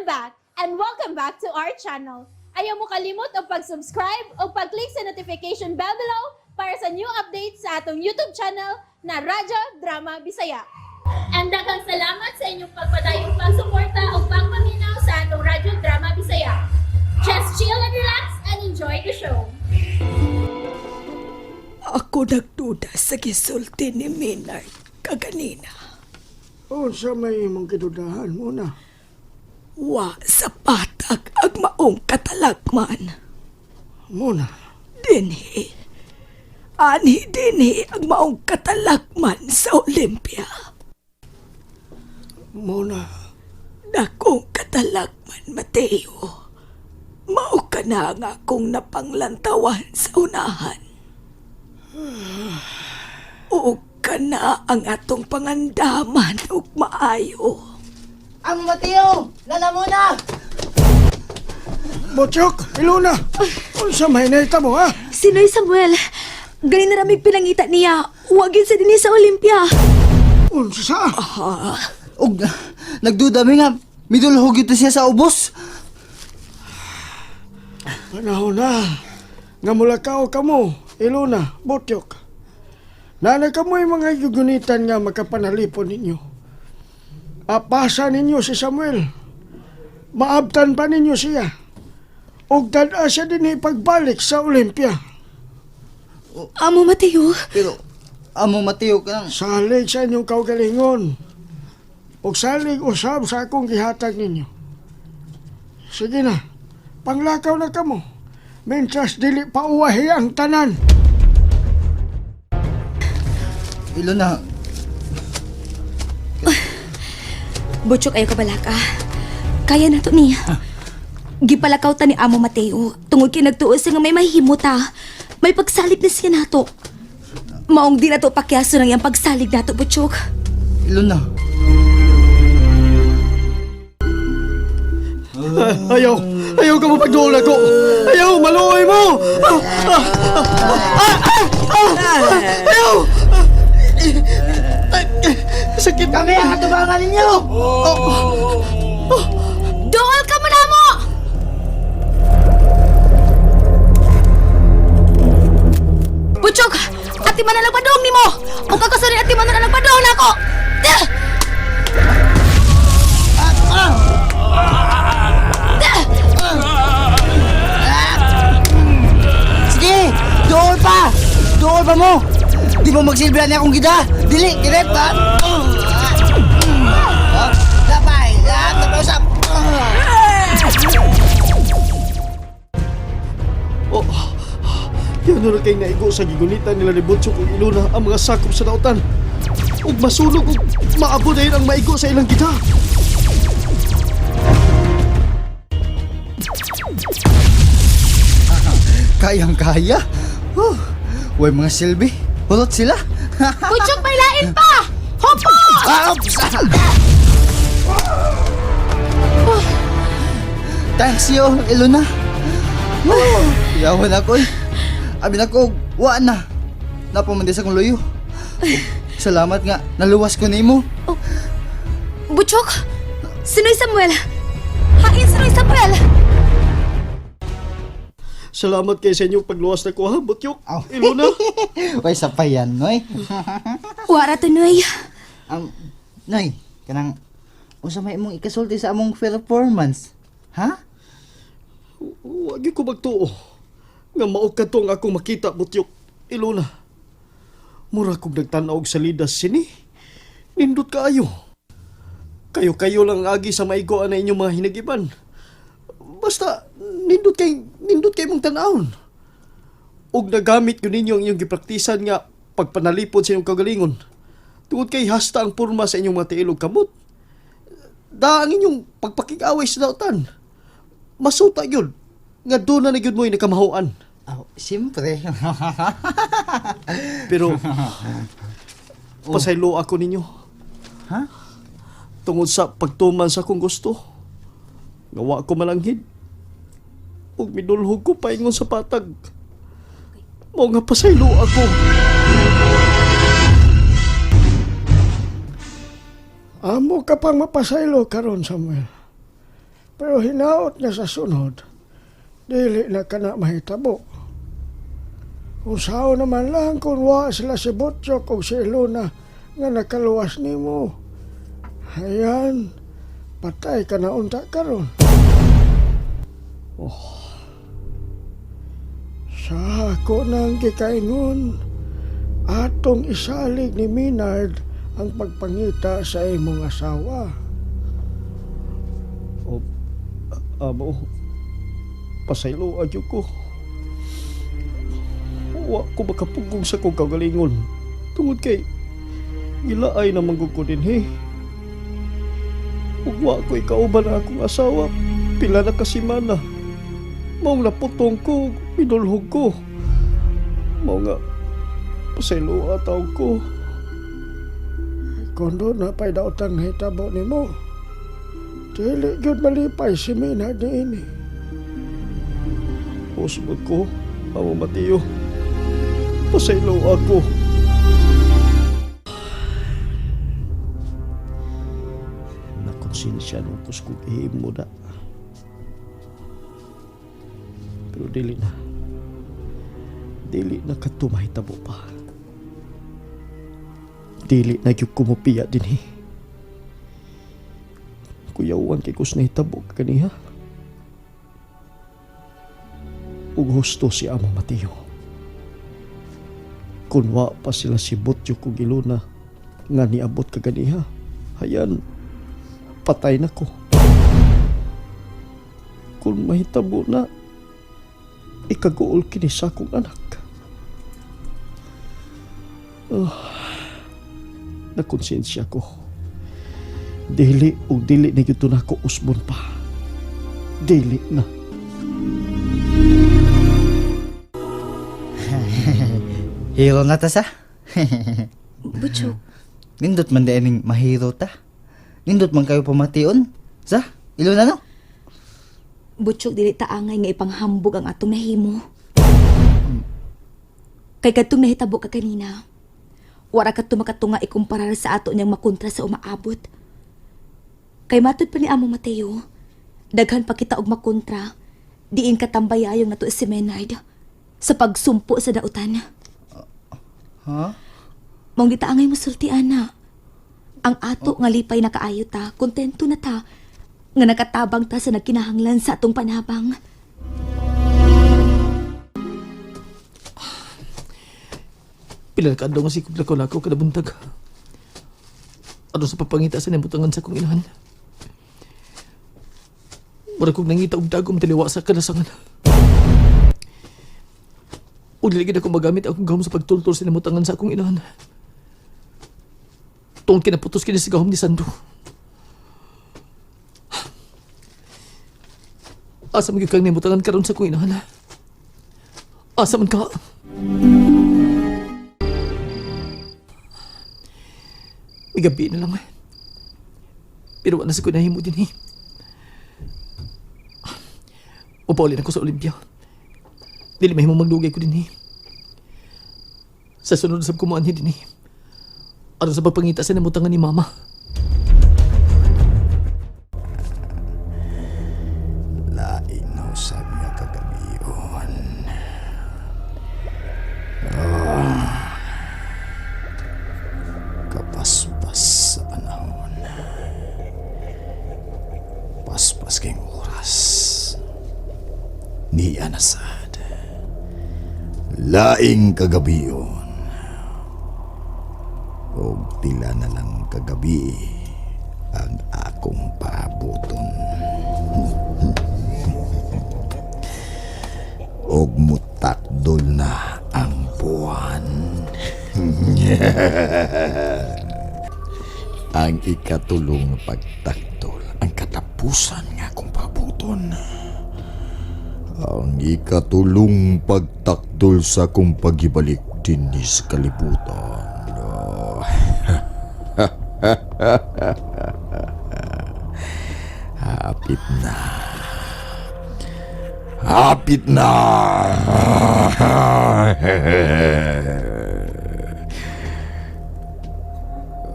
I'm back and welcome back to our channel. Ayaw mo kalimot og pag-subscribe o pag-click sa notification bell below para sa new updates sa atong YouTube channel na Radyo Drama Bisaya. And daghang salamat sa inyong pagpadayong pagsuporta o pagpaminaw sa atong Radyo Drama Bisaya. Just chill and relax and enjoy the show. Ako nagduda sa gisulti ni Maynard kaganina. Unsa may imong kidudahan muna? Wa sa patag ang maong katalagman. Muna. Dinhi. Anhi dinhi ang maong katalagman sa Olympia. Muna. Dakong katalagman, Mateo. Mao ka na nga akong napanglantawan sa unahan. O ka na ang atong pangandaman ug maayo. Amo Mateo! Lala muna! Botsyok, Ilona. Unsa may naita mo ha? Sinoy Samuel, ganin na ramig pinangita niya. Huwagin sa dinhi sa Olympia. Unsa? Og nagduda mi nga midulhog ito siya sa ubos. Panahon na. Nga mulakaw kamo, Ilona, Botyok. Nana kamo'y mga gugunitan nga makapanalipon ninyo. Apasa ninyo si Samuel. Maabtan pa ninyo siya. Og dad-a siya din pagbalik sa Olympia. Amo Mateo, Pero amo Mateo kanang Salig sa inyong kaugalingon. Og salig usab sa akong gihatag ninyo. Sige na, panglakaw na kamo. Mentras dili pa uwahi ang tanan. Ilona. Butchok ayo kabalaka. Kaya na to niya. Gipalakaw ta ni Amo Mateo. Tungod kay nagtuo siya nga may mahimo ta. May pagsalig na siya nato. Maong di na to pakyaso ng iyang pagsalig nato, Butchok. Ilona. Ayaw! Ayaw ka mo pagduol ako! Ayaw! Maluoy mo! Ah, ah, ah, ah, ah, ah, ayaw! Sakit! Kami ang katubangan ninyo! Dool ka mo na mo! Butchok! Ati man na nagpadong nimo! O kakasarin ati man na nagpadong nako! Ah! Sige! Dool pa! Dool pa mo! Di mo magsilbihan niya akong gida! Dili! Direct ba? Lapay! Lapay usap! Oh, yan na kay naigo sa gigunitan nila ni Butchok ug Ilona ang mga sakop sa dautan. Ug masunog ug maabo dayon ang maigo sa ilang gita. Kayang-kaya! Huh. Uy, mga silbi! Hulot sila! Butchok, may lain pa! Hopo! Ah, oops! Thanks yo, Ilona. Oh, yawan ako eh. Abi na ko, wa na. Napamandi sa kong luyo. Salamat nga, naluwas ko nimo. Butchok! Sinoy Samuel! Hain Sinoy Samuel! Salamat kay sa inyong pagluwas na ko ha, Butyok. Aw. Ilona. Way sa payan, noy. Wara to, Noy. Noy, kanang unsa may imong ikasulti sa among performance? Ha? Wag gyud ko magtuo. Nga mao kadto ang akong makita, Butyok. Ilona. Mura kog nagtan-aw og salida sini. Nindot kaayo. Kayo-kayo lang ang agi sa maigo na inyong mga hinagiban. Basta nindot kay mong tan-awon. Ug nagamit gyud ninyo ang inyong gipraktisan nga pagpanalipod sa inyong kagalingon. Tungod kay hasta ang porma sa inyong mga tiil ug kamot. Da ang inyong pagpakig-away sa dautan. Masuta gyud nga doon na gyud mo'y nakamahuan. Oh, siyempre. Pero pasaylo ako ninyo Ha? tungod sa pagtuman sa akong gusto. Nga wa ko malanghid. Ug midulhog ko paingon sa patag. Mao nga pasaylo ako. Amo ka pang mapasaylo karon, Samuel. Pero hinaot nga sa sunod, dili na kana mahitabo. Usaw naman lang kung wa sila si Butchok o si Ilona nga nakaluwas nimo. Ayan, patay ka na unta karon. Oh. Sa ako nang gikaingon, atong isalig ni Minard ang pagpangita sa imong asawa. O, amo, pasaylo adyo ko. Wa ko makapugong sa kong kagalingon. Tungod kay, gilaay na manggug ko din, he. Ug wa ko ikauban ang akong asawa, pila na kasimana. Maong naputong ko, minulhog ko. Mao nga, pasaylo ataw ko. Kung doon na pa'y daotang hitabo nimo, dili gyud malipay si Minard niini. Usbot ko, Amo Mateo. Pasaylo ako. Nakonsensya nung kuskog ihim mo na. Pero dili na. Dili na katumahitabo pa. Dili na gyud kumupiya din eh. Kuyawan kay kus nahitabo kaniha. Ug husto si Amo Mateo. Kun wa pa sila si Butyo kog Ilona nga niabot kaganiha, hayan, patay na ko. Kung mahitabo na, ikaguol kini sa akong anak. Oh, nakonsensya ko. Dili ug dili na gyud to nako usbon pa. Dili na. Hero na ta sa. Butchok, Nindot man di ning mahiro ta. Nindot man kayo pamation. Sa, Ilona no? Butchok dili taangay nga ipanghambog ang atong nahimo. Kay kadtong nahitabo ka kanina, wara kadto makatunga ikumparar sa ato niyang makontra sa umaabot. Kay matud pa ni Amo Mateo, daghan pa kita og makontra, diin katambayayong nato si Menard sa pagsumpo sa dautan. Ha? Maong gitaangay mo sulti ana. Ang ato nga lipay na kaayo ta, kontento na ta, nga nakatabang ta sa nagkinahanglan sa atong panabang. Pila ka adlaw nga sikog lakaw-lakaw kada buntag. Aron sa papangita sa nabutangan sa kong inahan. Mura kong nangita og dagom taliwa sa kalasangan. Ug dili gid ako magamit akong gahom sa pagtultol sa namutangan sa akong inahan. Tungod kinaputos kini sa gahom ni Sando. Asa man gyud kang namutangan karon sa akong inahan? Asa man ka? May gabi na lang eh. Pero wala sa ko nahimo din eh. Upaulin ako sa Olympia. Dili mahimo magdugay ko din eh. Sa sunod sab kumuan din eh. Aron sa pagpangita sa namutangan ni Mama. Lain na usab nga kagabion. Ah, kapaspas sa panahon. Paspas kayong oras. Niya na sad. Laing kagabion. Og pila na lang kagabi ang akong paabuton. Og mutakdol na ang buwan. Ang ikatulong pagtakdol, ang katapusan nga akong paabuton. Ang ikatulong pagtakdol sa akong pagibalik dinhi sa kalibutan. Oh. Hapit na. Hapit na!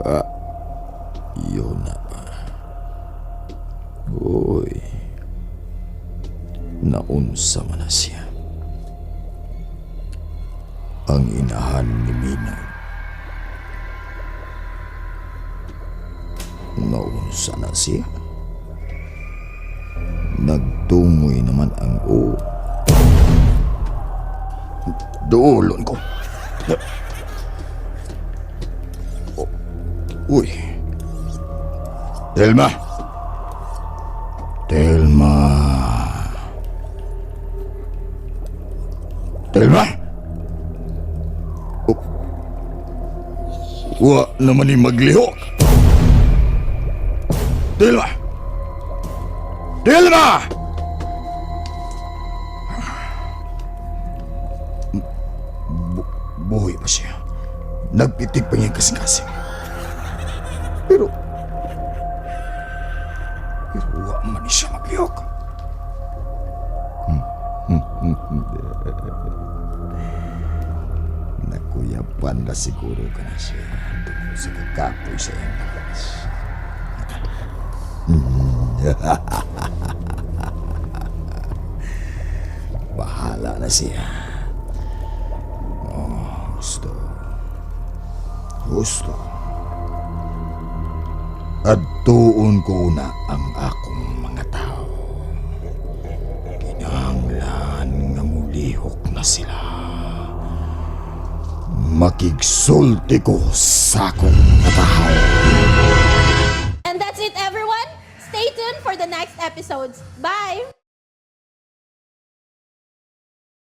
Ah, yun na ba? Uy. Naunsa man na siya. Ang inahan ni Minard. Naunsa na siya. Nagtungoy naman ang o. Duolon ko. Oh. Uy. Telma. Telma. Telma. Oh. Wa naman ni maglihok. Telma. Telma! Buhay pa siya. Nagpitig pa niya kasing-kasing. Pero wa man siya maglihok. Nakuyapan na siguro ka na siya tungkol sa kakapoy sa iyang lakas. Bahala na siya. Oh, gusto. Gusto. At tuon ko na ang akong mga tao. Kinahanglan nga mulihok na sila. Makigsulti ko sa akong tao. And that's it, everyone. Stay tuned for the next episodes. Bye!